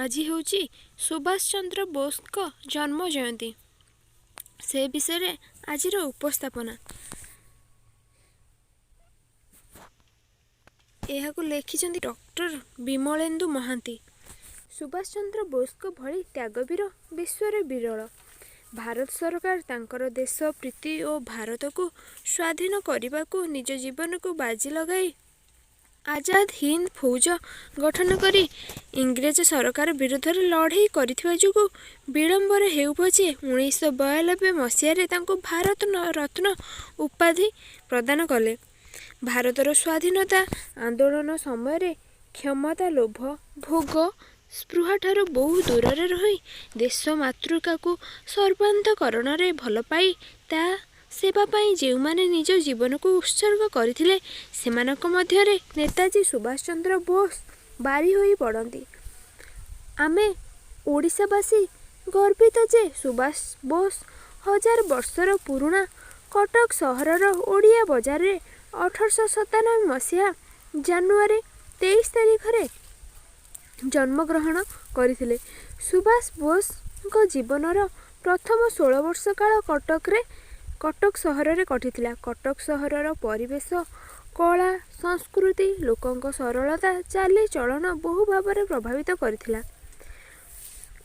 ଆଜି ହେଉଛି ସୁଭାଷ ଚନ୍ଦ୍ର ବୋଷଙ୍କ ଜନ୍ମ ଜୟନ୍ତୀ। ସେ ବିଷୟରେ ଆଜିର ଉପସ୍ଥାପନା। ଏହାକୁ ଲେଖିଛନ୍ତି ଡକ୍ଟର ବିମଳେନ୍ଦୁ ମହାନ୍ତି। ସୁଭାଷ ଚନ୍ଦ୍ର ବୋଷଙ୍କ ଭଳି ତ୍ୟାଗବୀର ବିଶ୍ୱରେ ବିରଳ। ଭାରତ ସରକାର ତାଙ୍କର ଦେଶ ପ୍ରୀତି ଓ ଭାରତକୁ ସ୍ୱାଧୀନ କରିବାକୁ ନିଜ ଜୀବନକୁ ବାଜି ଲଗାଇ ଆଜାଦ ହିନ୍ଦ ଫୌଜ ଗଠନ କରି ଇଂରେଜ ସରକାର ବିରୁଦ୍ଧରେ ଲଢ଼େଇ କରିଥିବା ଯୋଗୁଁ ବିଳମ୍ବରେ ହେଉ ପଛେ 1992 ମସିହାରେ ତାଙ୍କୁ ଭାରତ ରତ୍ନ ଉପାଧି ପ୍ରଦାନ କଲେ। ଭାରତର ସ୍ୱାଧୀନତା ଆନ୍ଦୋଳନ ସମୟରେ କ୍ଷମତା ଲୋଭ, ଭୋଗ ସ୍ପୃହାଠାରୁ ବହୁ ଦୂରରେ ରହି ଦେଶ ମାତୃକାକୁ ସର୍ବାନ୍ତଃକରଣରେ ଭଲପାଇ ତା ସେବା ପାଇଁ ଯେଉଁମାନେ ନିଜ ଜୀବନକୁ ଉତ୍ସର୍ଗ କରିଥିଲେ, ସେମାନଙ୍କ ମଧ୍ୟରେ ନେତାଜୀ ସୁଭାଷ ଚନ୍ଦ୍ର ବୋଷ ବାରି ହୋଇ ପଡ଼ନ୍ତି। ଆମେ ଓଡ଼ିଶାବାସୀ ଗର୍ବିତ ଯେ ସୁଭାଷ ବୋଷ ହଜାର ବର୍ଷର ପୁରୁଣା କଟକ ସହରର ଓଡ଼ିଆ ବଜାରରେ 1897 ମସିହା ଜାନୁଆରୀ 23 ତାରିଖରେ ଜନ୍ମଗ୍ରହଣ କରିଥିଲେ। ସୁଭାଷ ବୋଷଙ୍କ ଜୀବନର ପ୍ରଥମ 16 ବର୍ଷ କାଳ କଟକ ସହରରେ କଟିଥିଲା। କଟକ ସହରର ପରିବେଶ, କଳା, ସଂସ୍କୃତି, ଲୋକଙ୍କ ସରଳତା, ଚାଲିଚଳନ ବହୁ ଭାବରେ ପ୍ରଭାବିତ କରିଥିଲା।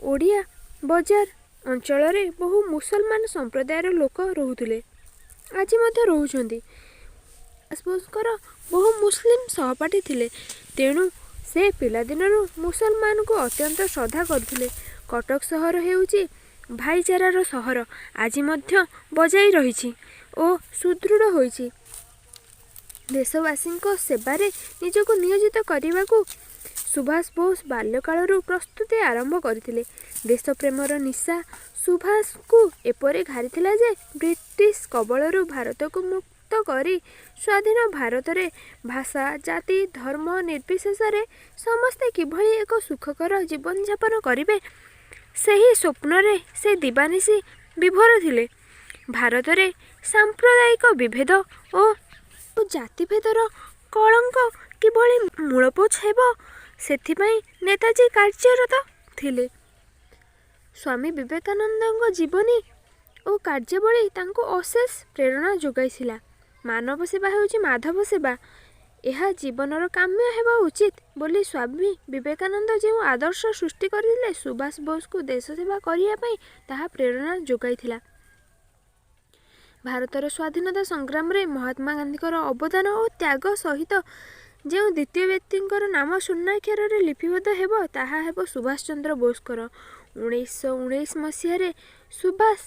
ଓଡ଼ିଆ ବଜାର ଅଞ୍ଚଳରେ ବହୁ ମୁସଲମାନ ସମ୍ପ୍ରଦାୟର ଲୋକ ରହୁଥିଲେ, ଆଜି ମଧ୍ୟ ରହୁଛନ୍ତି। ସୁଭାଷ ବୋଷଙ୍କର ବହୁ ମୁସଲିମ ସହପାଠୀ ଥିଲେ, ତେଣୁ ସେ ପିଲାଦିନରୁ ମୁସଲମାନଙ୍କୁ ଅତ୍ୟନ୍ତ ଶ୍ରଦ୍ଧା କରୁଥିଲେ। କଟକ ସହର ହେଉଛି ଭାଇଚାରାର ସହର, ଆଜି ମଧ୍ୟ ବଜାଇ ରହିଛି ଓ ସୁଦୃଢ଼ ହୋଇଛି। ଦେଶବାସୀଙ୍କ ସେବାରେ ନିଜକୁ ନିୟୋଜିତ କରିବାକୁ ସୁଭାଷ ବୋଷ ବାଲ୍ୟକାଳରୁ ପ୍ରସ୍ତୁତି ଆରମ୍ଭ କରିଥିଲେ। ଦେଶପ୍ରେମର ନିଶା ସୁଭାଷଙ୍କୁ ଏପରି ଘାରିଥିଲା ଯେ ବ୍ରିଟିଶ କବଳରୁ ଭାରତକୁ ମୁକ୍ତ କରି ସ୍ୱାଧୀନ ଭାରତରେ ଭାଷା, ଜାତି, ଧର୍ମ ନିର୍ବିଶେଷରେ ସମସ୍ତେ କିଭଳି ଏକ ସୁଖକର ଜୀବନଯାପନ କରିବେ, ସେହି ସ୍ୱପ୍ନରେ ସେ ଦିବାନିଶି ବିଭୋର ଥିଲେ। ଭାରତରେ ସାମ୍ପ୍ରଦାୟିକ ବିଭେଦ ଓ ଜାତିଭେଦର କଳଙ୍କ କିଭଳି ମୂଳପୋଛ ହେବ, ସେଥିପାଇଁ ନେତାଜୀ କାର୍ଯ୍ୟରତ ଥିଲେ। ସ୍ୱାମୀ ବିବେକାନନ୍ଦଙ୍କ ଜୀବନୀ ଓ କାର୍ଯ୍ୟାବଳୀ ତାଙ୍କୁ ଅଶେଷ ପ୍ରେରଣା ଯୋଗାଇଥିଲା। ମାନବ ସେବା ହେଉଛି ମାଧବ ସେବା, ଏହା ଜୀବନର କାମ୍ୟ ହେବା ଉଚିତ ବୋଲି ସ୍ୱାମୀ ବିବେକାନନ୍ଦ ଯେଉଁ ଆଦର୍ଶ ସୃଷ୍ଟି କରିଥିଲେ, ସୁଭାଷ ବୋଷଙ୍କୁ ଦେଶସେବା କରିବା ପାଇଁ ତାହା ପ୍ରେରଣା ଯୋଗାଇଥିଲା। ଭାରତର ସ୍ୱାଧୀନତା ସଂଗ୍ରାମରେ ମହାତ୍ମା ଗାନ୍ଧୀଙ୍କର ଅବଦାନ ଓ ତ୍ୟାଗ ସହିତ ଯେଉଁ ଦ୍ୱିତୀୟ ବ୍ୟକ୍ତିଙ୍କର ନାମ ସ୍ୱର୍ଣ୍ଣାକ୍ଷରରେ ଲିପିବଦ୍ଧ ହେବ, ତାହା ହେବ ସୁଭାଷ ଚନ୍ଦ୍ର ବୋଷଙ୍କର। 1919 ମସିହାରେ ସୁଭାଷ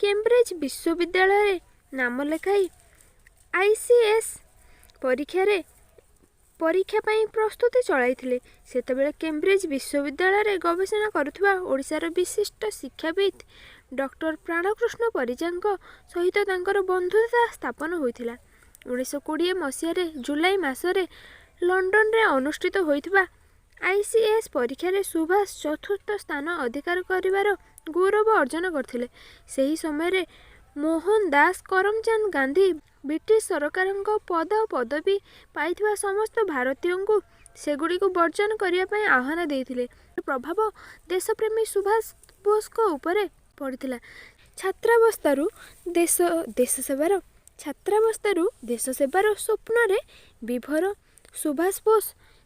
କେମ୍ବ୍ରିଜ ବିଶ୍ୱବିଦ୍ୟାଳୟରେ ନାମ ଲେଖାଇ ଆଇ.ସି.ଏସ୍. ପରୀକ୍ଷା ପାଇଁ ପ୍ରସ୍ତୁତି ଚଳାଇଥିଲେ। ସେତେବେଳେ କେମ୍ବ୍ରିଜ ବିଶ୍ୱବିଦ୍ୟାଳୟରେ ଗବେଷଣା କରୁଥିବା ଓଡ଼ିଶାର ବିଶିଷ୍ଟ ଶିକ୍ଷାବିତ୍ ଡକ୍ଟର ପ୍ରାଣକୃଷ୍ଣ ପରିଜାଙ୍କ ସହିତ ତାଙ୍କର ବନ୍ଧୁତା ସ୍ଥାପନ ହୋଇଥିଲା। 1920 ମସିହାରେ ଜୁଲାଇ ମାସରେ ଲଣ୍ଡନରେ ଅନୁଷ୍ଠିତ ହୋଇଥିବା ଆଇ.ସି.ଏସ୍. ପରୀକ୍ଷାରେ ସୁଭାଷ ଚତୁର୍ଥ ସ୍ଥାନ ଅଧିକାର କରିବାର ଗୌରବ ଅର୍ଜନ କରିଥିଲେ। ସେହି ସମୟରେ ମୋହନଦାସ କରମଚାନ୍ଦ ଗାନ୍ଧୀ ବ୍ରିଟିଶ ସରକାରଙ୍କ ପଦପଦବୀ ପାଇଥିବା ସମସ୍ତ ଭାରତୀୟଙ୍କୁ ସେଗୁଡ଼ିକୁ ବର୍ଜନ କରିବା ପାଇଁ ଆହ୍ୱାନ ଦେଇଥିଲେ। ପ୍ରଭାବ ଦେଶପ୍ରେମୀ ସୁଭାଷ ବୋଷଙ୍କ ଉପରେ ପଡ଼ିଥିଲା। ଛାତ୍ରାବସ୍ଥାରୁ ଦେଶସେବାର ସ୍ୱପ୍ନରେ ବିଭୋର ସୁଭାଷ ବୋଷ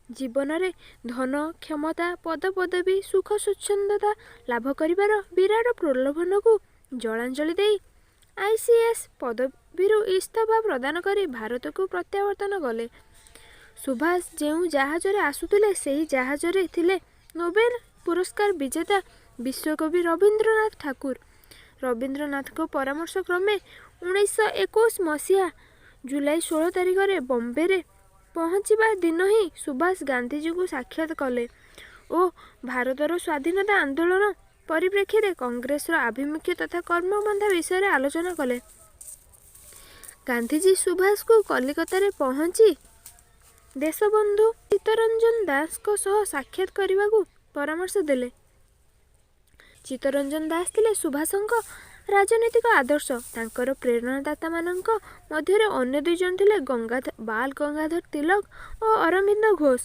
ଜୀବନରେ ଧନ, କ୍ଷମତା, ପଦପଦବୀ, ସୁଖ ସ୍ୱଚ୍ଛନ୍ଦତା ଲାଭ କରିବାର ବିରାଟ ପ୍ରଲୋଭନକୁ ଜଳାଞ୍ଜଳି ଦେଇ ଆଇ.ସି.ଏସ୍. ପଦବୀରୁ ଇସ୍ତଫା ପ୍ରଦାନ କରି ଭାରତକୁ ପ୍ରତ୍ୟାବର୍ତ୍ତନ କଲେ। ସୁଭାଷ ଯେଉଁ ଜାହାଜରେ ଆସୁଥିଲେ, ସେହି ଜାହାଜରେ ଥିଲେ ନୋବେଲ ପୁରସ୍କାର ବିଜେତା ବିଶ୍ୱକବି ରବୀନ୍ଦ୍ରନାଥ ଠାକୁର। ରବୀନ୍ଦ୍ରନାଥଙ୍କ ପରାମର୍ଶ କ୍ରମେ 1921 ମସିହା ଜୁଲାଇ 16 ତାରିଖରେ ବମ୍ବେରେ ପହଞ୍ଚିବା ଦିନ ହିଁ ସୁଭାଷ ଗାନ୍ଧିଜୀଙ୍କୁ ସାକ୍ଷାତ କଲେ ଓ ଭାରତର ସ୍ୱାଧୀନତା ଆନ୍ଦୋଳନ ପରିପ୍ରେକ୍ଷୀରେ କଂଗ୍ରେସର ଆଭିମୁଖ୍ୟ ତଥା କର୍ମପନ୍ଥା ବିଷୟରେ ଆଲୋଚନା କଲେ। ଗାନ୍ଧିଜୀ ସୁଭାଷଙ୍କୁ କଲିକତାରେ ପହଞ୍ଚି ଦେଶବନ୍ଧୁ ଚିତ୍ତରଞ୍ଜନ ଦାସଙ୍କ ସହ ସାକ୍ଷାତ କରିବାକୁ ପରାମର୍ଶ ଦେଲେ। ଚିତ୍ତରଞ୍ଜନ ଦାସ ଥିଲେ ସୁଭାଷଙ୍କ ରାଜନୈତିକ ଆଦର୍ଶ। ତାଙ୍କର ପ୍ରେରଣାଦାତାମାନଙ୍କ ମଧ୍ୟରେ ଅନ୍ୟ ଦୁଇଜଣ ଥିଲେ ବାଲ ଗଙ୍ଗାଧର ତିଲକ ଓ ଅରବିନ୍ଦ ଘୋଷ।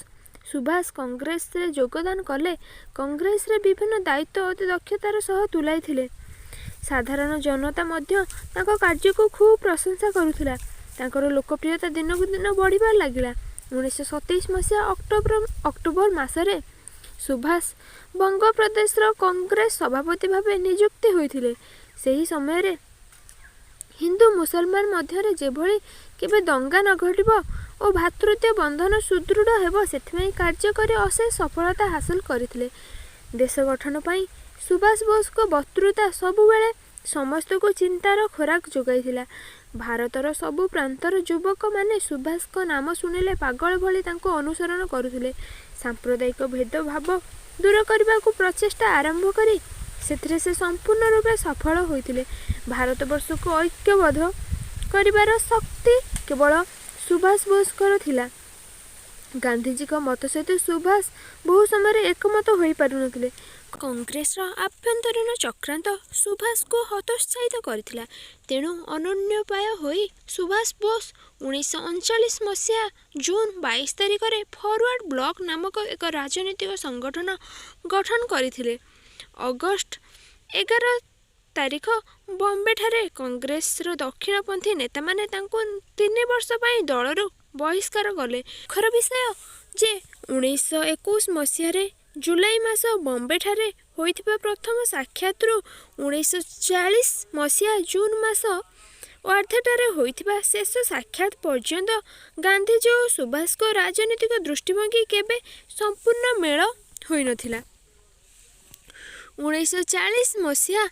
ସୁଭାଷ କଂଗ୍ରେସରେ ଯୋଗଦାନ କଲେ, କଂଗ୍ରେସରେ ବିଭିନ୍ନ ଦାୟିତ୍ୱ ଅତି ଦକ୍ଷତାର ସହ ତୁଲାଇଥିଲେ। ସାଧାରଣ ଜନତା ମଧ୍ୟ ତାଙ୍କ କାର୍ଯ୍ୟକୁ ଖୁବ୍ ପ୍ରଶଂସା କରୁଥିଲା। ତାଙ୍କର ଲୋକପ୍ରିୟତା ଦିନକୁ ଦିନ ବଢ଼ିବାରେ ଲାଗିଲା। 1927 ମସିହା ଅକ୍ଟୋବର ମାସରେ ସୁଭାଷ ବଙ୍ଗ ପ୍ରଦେଶର କଂଗ୍ରେସ ସଭାପତି ଭାବେ ନିଯୁକ୍ତି ହୋଇଥିଲେ। ସେହି ସମୟରେ ହିନ୍ଦୁ ମୁସଲମାନ ମଧ୍ୟରେ ଯେଭଳି କେବେ ଦଙ୍ଗା ନ ଘଟିବ ଓ ଭ୍ରାତୃତ୍ୱ ବନ୍ଧନ ସୁଦୃଢ଼ ହେବ, ସେଥିପାଇଁ କାର୍ଯ୍ୟ କରି ଅଶେଷ ସଫଳତା ହାସଲ କରିଥିଲେ। ଦେଶ ଗଠନ ପାଇଁ ସୁଭାଷ ବୋଷଙ୍କ ବକ୍ତୃତା ସବୁବେଳେ ସମସ୍ତଙ୍କୁ ଚିନ୍ତାର ଖୋରାକ ଯୋଗାଇଥିଲା। ଭାରତର ସବୁ ପ୍ରାନ୍ତର ଯୁବକମାନେ ସୁଭାଷଙ୍କ ନାମ ଶୁଣିଲେ ପାଗଳ ଭଳି ତାଙ୍କୁ ଅନୁସରଣ କରୁଥିଲେ। ସାମ୍ପ୍ରଦାୟିକ ଭେଦଭାବ ଦୂର କରିବାକୁ ପ୍ରଚେଷ୍ଟା ଆରମ୍ଭ କରି ସେଥିରେ ସେ ସମ୍ପୂର୍ଣ୍ଣ ରୂପେ ସଫଳ ହୋଇଥିଲେ। ଭାରତବର୍ଷକୁ ଐକ୍ୟବଦ୍ଧ କରିବାର ଶକ୍ତି କେବଳ ସୁଭାଷ ବୋଷଙ୍କର ଥିଲା। ଗାନ୍ଧିଜୀଙ୍କ ମତ ସହିତ ସୁଭାଷ ବହୁ ସମୟରେ ଏକମତ ହୋଇପାରୁନଥିଲେ। କଂଗ୍ରେସର ଆଭ୍ୟନ୍ତରୀଣ ଚକ୍ରାନ୍ତ ସୁଭାଷଙ୍କୁ ହତୋତ୍ସାହିତ କରିଥିଲା। ତେଣୁ ଅନନ୍ୟୋପାୟ ହୋଇ ସୁଭାଷ ବୋଷ 1939 ମସିହା ଜୁନ 22 ତାରିଖରେ ଫରୱାର୍ଡ ବ୍ଲକ ନାମକ ଏକ ରାଜନୈତିକ ସଂଗଠନ ଗଠନ କରିଥିଲେ। ଅଗଷ୍ଟ 11 ତାରିଖ ବମ୍ବେଠାରେ କଂଗ୍ରେସର ଦକ୍ଷିଣପନ୍ଥୀ ନେତାମାନେ ତାଙ୍କୁ 3 ବର୍ଷ ପାଇଁ ଦଳରୁ ବହିଷ୍କାର କଲେ। ଦୁଃଖର ବିଷୟ ଯେ, 1921 ମସିହାରେ ଜୁଲାଇ ମାସ ବମ୍ବେଠାରେ ହୋଇଥିବା ପ୍ରଥମ ସାକ୍ଷାତରୁ 1940 ମସିହା ଜୁନ ମାସ ୱାର୍ଦ୍ଧାଠାରେ ହୋଇଥିବା ଶେଷ ସାକ୍ଷାତ ପର୍ଯ୍ୟନ୍ତ ଗାନ୍ଧିଜୀ ଓ ସୁଭାଷଙ୍କ ରାଜନୈତିକ ଦୃଷ୍ଟିଭଙ୍ଗୀ କେବେ ସମ୍ପୂର୍ଣ୍ଣ ମେଳ ହୋଇନଥିଲା। 1940 ମସିହା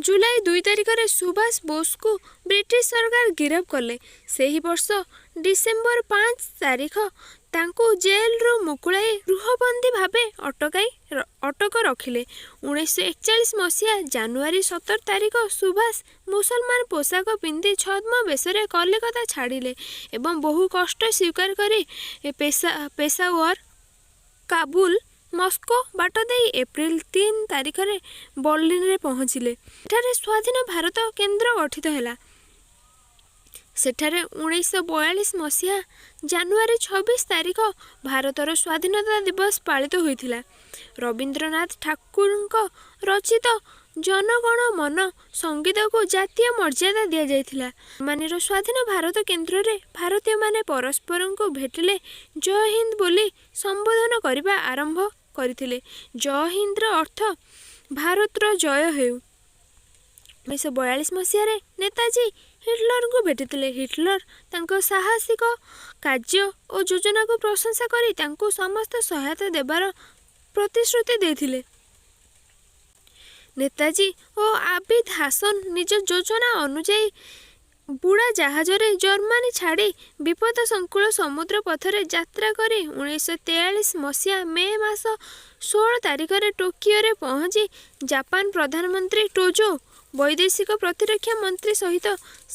ଜୁଲାଇ 2 ତାରିଖରେ ସୁଭାଷ ବୋଷଙ୍କୁ ବ୍ରିଟିଶ ସରକାର ଗିରଫ କଲେ। ସେହି ବର୍ଷ ଡିସେମ୍ବର 5 ତାରିଖ ତାଙ୍କୁ ଜେଲରୁ ମୁକୁଳାଇ ଗୃହବନ୍ଦୀ ଭାବେ ଅଟକ ରଖିଲେ। 1941 ମସିହା ଜାନୁଆରୀ 17 ତାରିଖ ସୁଭାଷ ମୁସଲମାନ ପୋଷାକ ପିନ୍ଧି ଛଦ୍ମବେଶରେ କଲିକତା ଛାଡ଼ିଲେ ଏବଂ ବହୁ କଷ୍ଟ ସ୍ୱୀକାର କରି ପେଶାୱର, କାବୁଲ, ମସ୍କୋ ବାଟ ଦେଇ ଏପ୍ରିଲ 3 ତାରିଖରେ ବର୍ଲିନରେ ପହଞ୍ଚିଲେ। ଏଠାରେ ସ୍ୱାଧୀନ ଭାରତ କେନ୍ଦ୍ର ଗଠିତ ହେଲା। ସେଠାରେ 1942 ମସିହା ଜାନୁଆରୀ 26 ତାରିଖ ଭାରତର ସ୍ୱାଧୀନତା ଦିବସ ପାଳିତ ହୋଇଥିଲା। ରବୀନ୍ଦ୍ରନାଥ ଠାକୁରଙ୍କ ରଚିତ ଜନଗଣ ମନ ସଙ୍ଗୀତକୁ ଜାତୀୟ ମର୍ଯ୍ୟାଦା ଦିଆଯାଇଥିଲା। ଜର୍ମାନୀର ସ୍ୱାଧୀନ ଭାରତ କେନ୍ଦ୍ରରେ ଭାରତୀୟମାନେ ପରସ୍ପରଙ୍କୁ ଭେଟିଲେ ଜୟ ହିନ୍ଦ ବୋଲି ସମ୍ବୋଧନ କରିବା ଆରମ୍ଭ କରିଥିଲେ। ଜୟ ହିନ୍ଦର ଅର୍ଥ ଭାରତର ଜୟ ହେଉ। 1942 ମସିହାରେ ନେତାଜୀ ହିଟଲରଙ୍କୁ ଭେଟିଥିଲେ। ହିଟଲର ତାଙ୍କ ସାହସିକ କାର୍ଯ୍ୟ ଓ ଯୋଜନାକୁ ପ୍ରଶଂସା କରି ତାଙ୍କୁ ସମସ୍ତ ସହାୟତା ଦେବାର ପ୍ରତିଶ୍ରୁତି ଦେଇଥିଲେ। ନେତାଜୀ ଓ ଆବିଦ ହାସନ ନିଜ ଯୋଜନା ଅନୁଯାୟୀ ବୁଡ଼ାଜାହାଜରେ ଜର୍ମାନୀ ଛାଡ଼ି ବିପଦସଂକୁଳ ସମୁଦ୍ର ପଥରେ ଯାତ୍ରା କରି 1943 ମସିହା ମେ ମାସ 16 ତାରିଖରେ ଟୋକିଓରେ ପହଞ୍ଚି ଜାପାନ ପ୍ରଧାନମନ୍ତ୍ରୀ ଟୋଜୋ, ବୈଦେଶିକ ପ୍ରତିରକ୍ଷା ମନ୍ତ୍ରୀ ସହିତ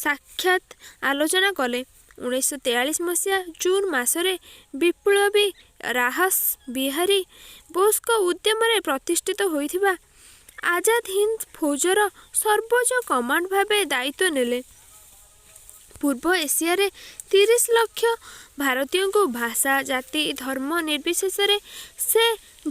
ସାକ୍ଷାତ ଆଲୋଚନା କଲେ। 1943 ମସିହା ଜୁନ ମାସରେ ବିପ୍ଳବୀ ରାହସ ବିହାରୀ ବୋଷଙ୍କ ଉଦ୍ୟମରେ ପ୍ରତିଷ୍ଠିତ ହୋଇଥିବା ଆଜାଦ ହିନ୍ଦ ଫୌଜର ସର୍ବୋଚ୍ଚ କମାଣ୍ଡ ଭାବେ ଦାୟିତ୍ୱ ନେଲେ। ପୂର୍ବ ଏସିଆରେ 30 ଲକ୍ଷ ଭାରତୀୟଙ୍କୁ ଭାଷା, ଜାତି, ଧର୍ମ ନିର୍ବିଶେଷରେ ସେ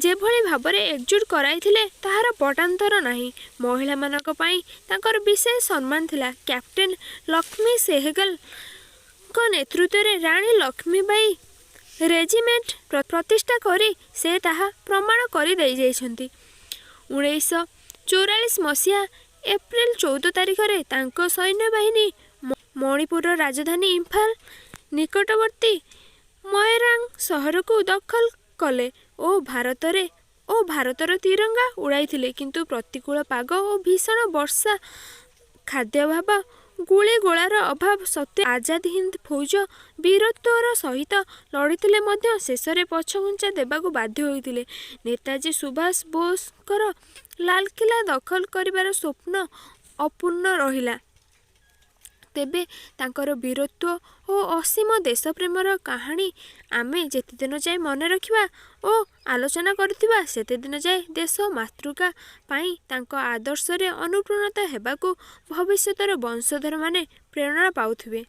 ଯେଭଳି ଭାବରେ ଏକଜୁଟ କରାଇଥିଲେ, ତାହାର ପଟାନ୍ତର ନାହିଁ। ମହିଳାମାନଙ୍କ ପାଇଁ ତାଙ୍କର ବିଶେଷ ସମ୍ମାନ ଥିଲା। କ୍ୟାପ୍ଟେନ ଲକ୍ଷ୍ମୀ ସେହଗଲଙ୍କ ନେତୃତ୍ୱରେ ରାଣୀ ଲକ୍ଷ୍ମୀବାଇ ରେଜିମେଣ୍ଟ ପ୍ରତିଷ୍ଠା କରି ସେ ତାହା ପ୍ରମାଣ କରି ଦେଇଯାଇଛନ୍ତି। 1944 ମସିହା ଏପ୍ରିଲ 14 ତାରିଖରେ ତାଙ୍କ ସୈନ୍ୟବାହିନୀ ମଣିପୁରର ରାଜଧାନୀ ଇମ୍ଫାଲ ନିକଟବର୍ତ୍ତୀ ମୟରାଙ୍ଗ ସହରକୁ ଦଖଲ କଲେ ଓ ଭାରତର ତିରଙ୍ଗା ଉଡ଼ାଇଥିଲେ। କିନ୍ତୁ ପ୍ରତିକୂଳ ପାଗ ଓ ଭୀଷଣ ବର୍ଷା, ଖାଦ୍ୟାଭାବ, ଗୁଳିଗୋଳାର ଅଭାବ ସତ୍ତ୍ୱେ ଆଜାଦ ହିନ୍ଦ ଫୌଜ ବୀରତ୍ୱର ସହିତ ଲଢ଼ିଥିଲେ ମଧ୍ୟ ଶେଷରେ ପଛଘୁଞ୍ଚା ଦେବାକୁ ବାଧ୍ୟ ହୋଇଥିଲେ। ନେତାଜୀ ସୁଭାଷ ବୋଷଙ୍କର ଲାଲକିଲ୍ଲା ଦଖଲ କରିବାର ସ୍ୱପ୍ନ ଅପୂର୍ଣ୍ଣ ରହିଲା। ତେବେ ତାଙ୍କର ବୀରତ୍ୱ ଓ ଅସୀମ ଦେଶପ୍ରେମର କାହାଣୀ ଆମେ ଯେତେଦିନ ଯାଏ ମନେ ରଖିବା ଓ ଆଲୋଚନା କରୁଥିବା, ସେତେଦିନ ଯାଏ ଦେଶ ମାତୃକା ପାଇଁ ତାଙ୍କ ଆଦର୍ଶରେ ଅନୁପ୍ରାଣିତ ହେବାକୁ ଭବିଷ୍ୟତର ବଂଶଧରମାନେ ପ୍ରେରଣା ପାଉଥିବେ।